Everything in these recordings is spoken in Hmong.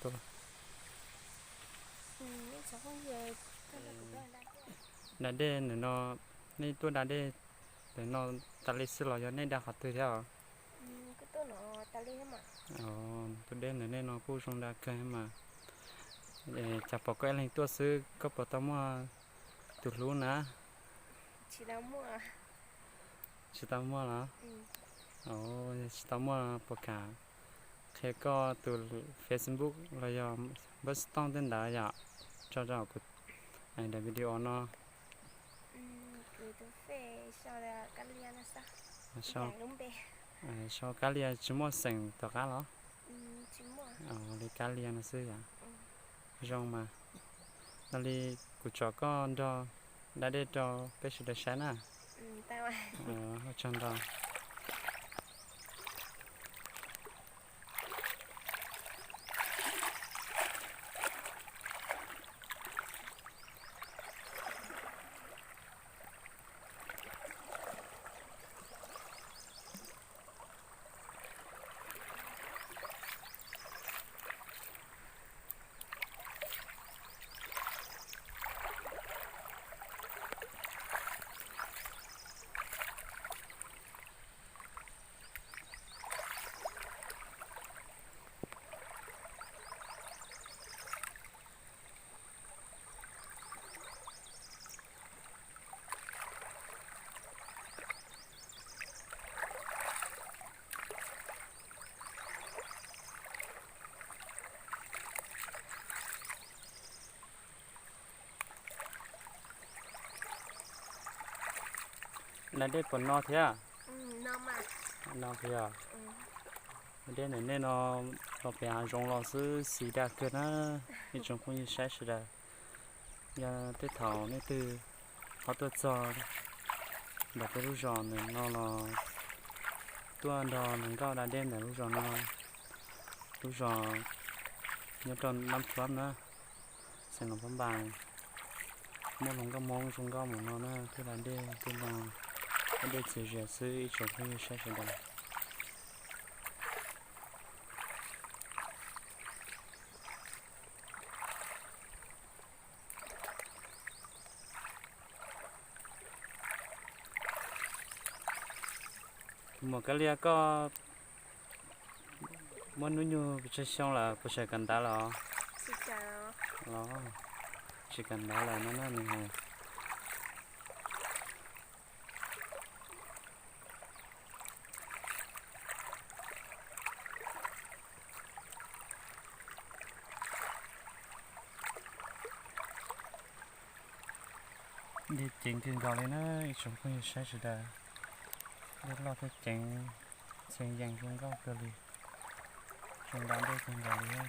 tuaj. Da dej ntawm no, nej tuaj da dej ntawm no tas li xwb los yog nej da qhov twg thiab os? Tus dej ntawm nej no kuj zoo da kawg mas. Cas pom koj ib leeg tuaj xwb koj puas tau muaj tus hlub na? Tsis tau muaj los? Tsis tau muaj, puas kam qhia koj tus Facebook los yog npawb xov tooj tej ntawd yom, tso rau kuv daim video no. Sau Kab Lia tsis muaj xeem tom qab los? Li Kab Lia no xwb yom. Zoo mas. Nag li kuv tsom koj nrog da dej rau peb sawv daws saib na. Ua tsaug ntau. Da dej puas no thiab? No thiab. Dej ntawm nej no los pem hav zoov los xwb xis da kawg na, ib tsoom phooj ywg saib sawv daws. Yog tej thaum nej twg ho tuaj txog ntawm peb lub zos ntawm no los tuaj nrog luag nkauj da dej ntawm lub zos no. Lub zos nyob rau Nab Thuab na, xeev Luang Phab Npas. Muaj hluas nkauj Hmoob zoo nkauj mus no na, tuaj da dej tuaj no, ua dej txias zias xwb ib tsoom phooj ywg saib sawv daws. Tus muam Kab Lia koj muaj hnub nyoog pes tsawg xyoo lawm, puas tseem kawm ntawv lawm? Tsis kawm ntawv lawm no na nws hais. Dej ceev kawg nkaus li na ib tsoom phooj ywg saib sawv daws. Dej loj thiab ceev, txheem yees zoo nkauj kawg li. Zoo da dej kawg nkaus li.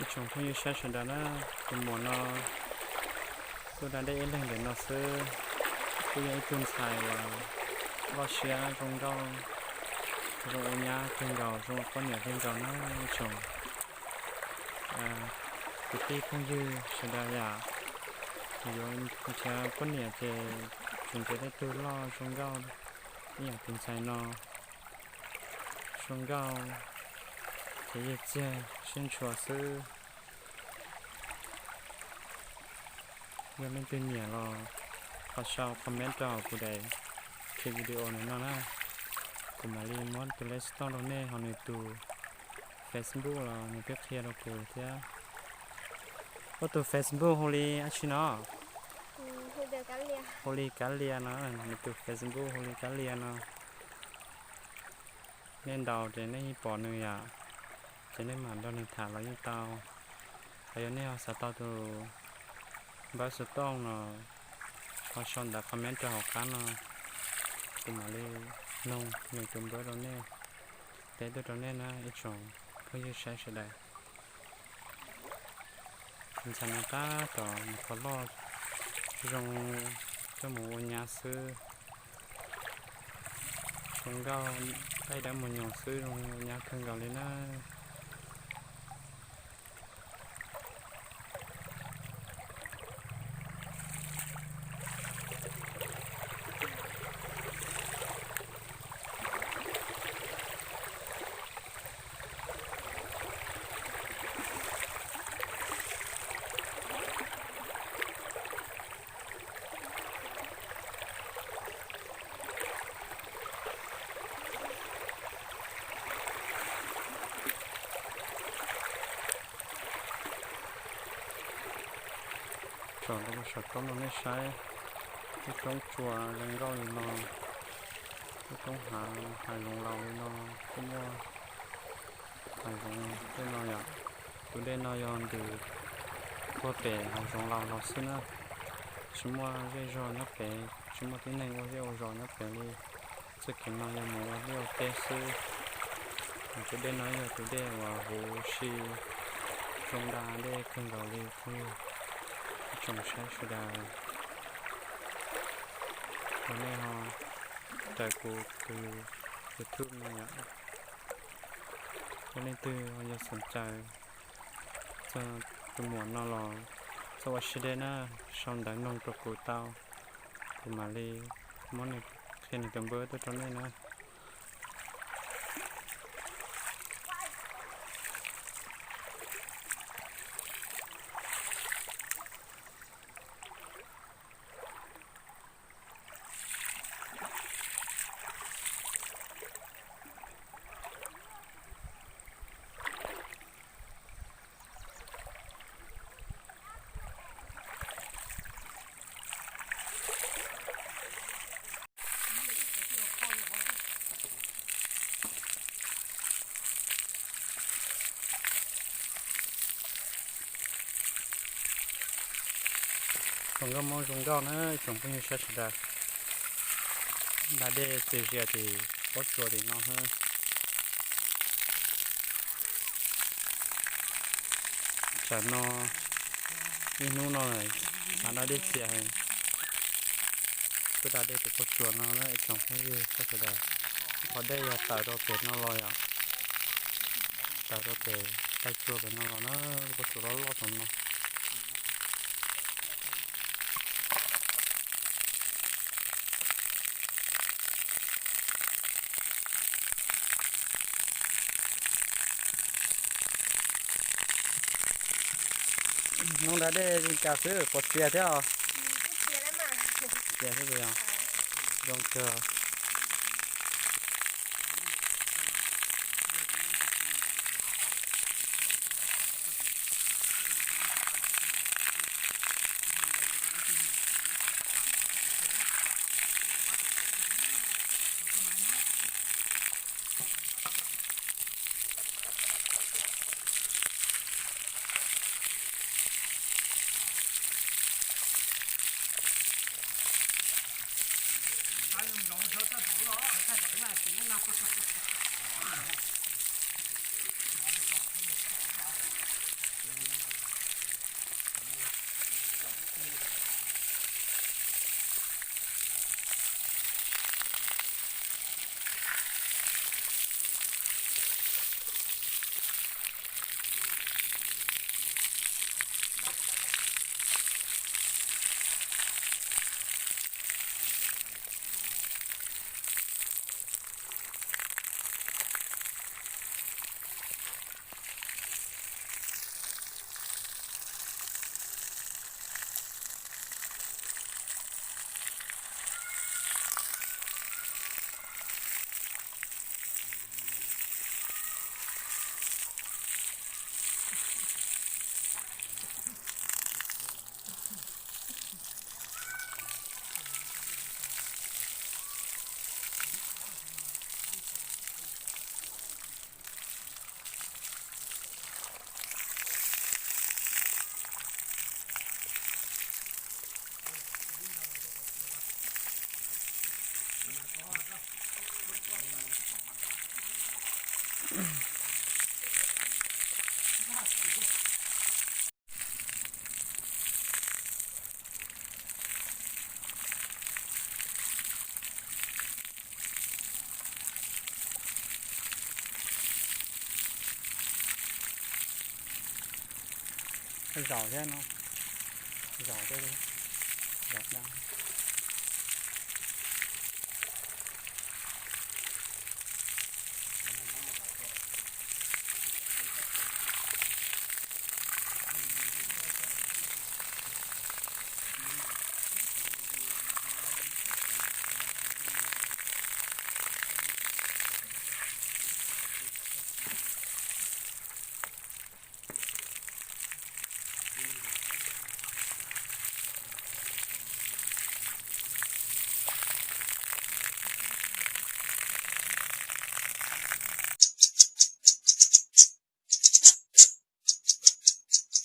Tsoom phooj ywg saib sawv daws na, tus muam no tuaj da dej ib leeg ntawm no xwb, kuj yog ib tug ntxhais uas loj siab zoo nkauj, zoo ua nyab kawg nkaus, zoo ua poj niam kawg nkaus na tsoom kwv tij phooj ywg sawv daws yom. Yuav nrhiav poj niam ces tsis nrhiav tej tug loj zoo nkauj ib yam tus ntxhais no, zoo nkauj ces yog txiag siab ntshua xwb. Yog leej twg nyiam los ho sau comment rau hauv kuv daim clip video ntawm no na, kuv mam li muab tus lej xov tooj rau nej, ho nws tus Facebook los nws twb qhia rau kuv thiab. Koj tus Facebook hu li dab tsi no? Hu li Kab Lias no, nws tus Facebook hu li Kab Lias no. Nej ntaus ces nej yeej pom nws yom, ces nej mam nrog nws tham los yeej tau. Ho yog nej ho xav tau tus npawb xov tooj no, ho sau ntawv comment rau hauv qab no, kuv mam li noog nws tus npawb rau nej, teb tuaj rau nej na ib tsoom phooj ywg saib sawv daws. Tus ntxhais no tab tom mus kho loj, zoo coj mus ua nyab xwb, zoo nkauj, dawb dawb mus nyoos xwb, zoo ua nyab kawg nkaus li na. Tsom rau saum toj no nej saib, lub roob tsua zoo nkauj li no, lub roob hav, hav zoov laus li no, kuj muaj hav zoov tej no yom. Tus dej no yog ntws puag pem hav zoov laus los xwb na, tsis muaj zej zog nyob pem, tsis muaj tib neeg ua zej ua zos nyob pem li. Txoj kev no yog mus ua liaj ua teb xwb. Tus dej no yog tus dej uas huv si zoo da dej kawg nkaus li phooj ywg, ib tsoom saib sawv daws. Yog nej ho raws kuv tus YouTube no yom, yog leej twg yog xom caws txog tus muam no los txhob ua siab deb na, sau ntawv noog rau kuv tau, kuv mam li muab nws, qhia nws tus npawb tuaj rau nej na. Tsoom nkauj Hmoob zoo nkauj na, tsoom phooj ywg saib sawv daws. Da dej txias zias tim pob tsuas tim no. Tsam no ib hnub no lawm, da dej txias heev. Kuj da dej tim pob tsuas no na ib tsoom phooj ywg saib sawv daws. Qhov dej yog tawm rau pem no los yom, tawm rau pem taw tsua pem no los na, pob tsuas loj loj tom no. Hnub da dej zoo cas xwb, pom txias thiab os. Txias xwb os. Zoo kawg. Zaum thiab no, zaum thiab, zaum da.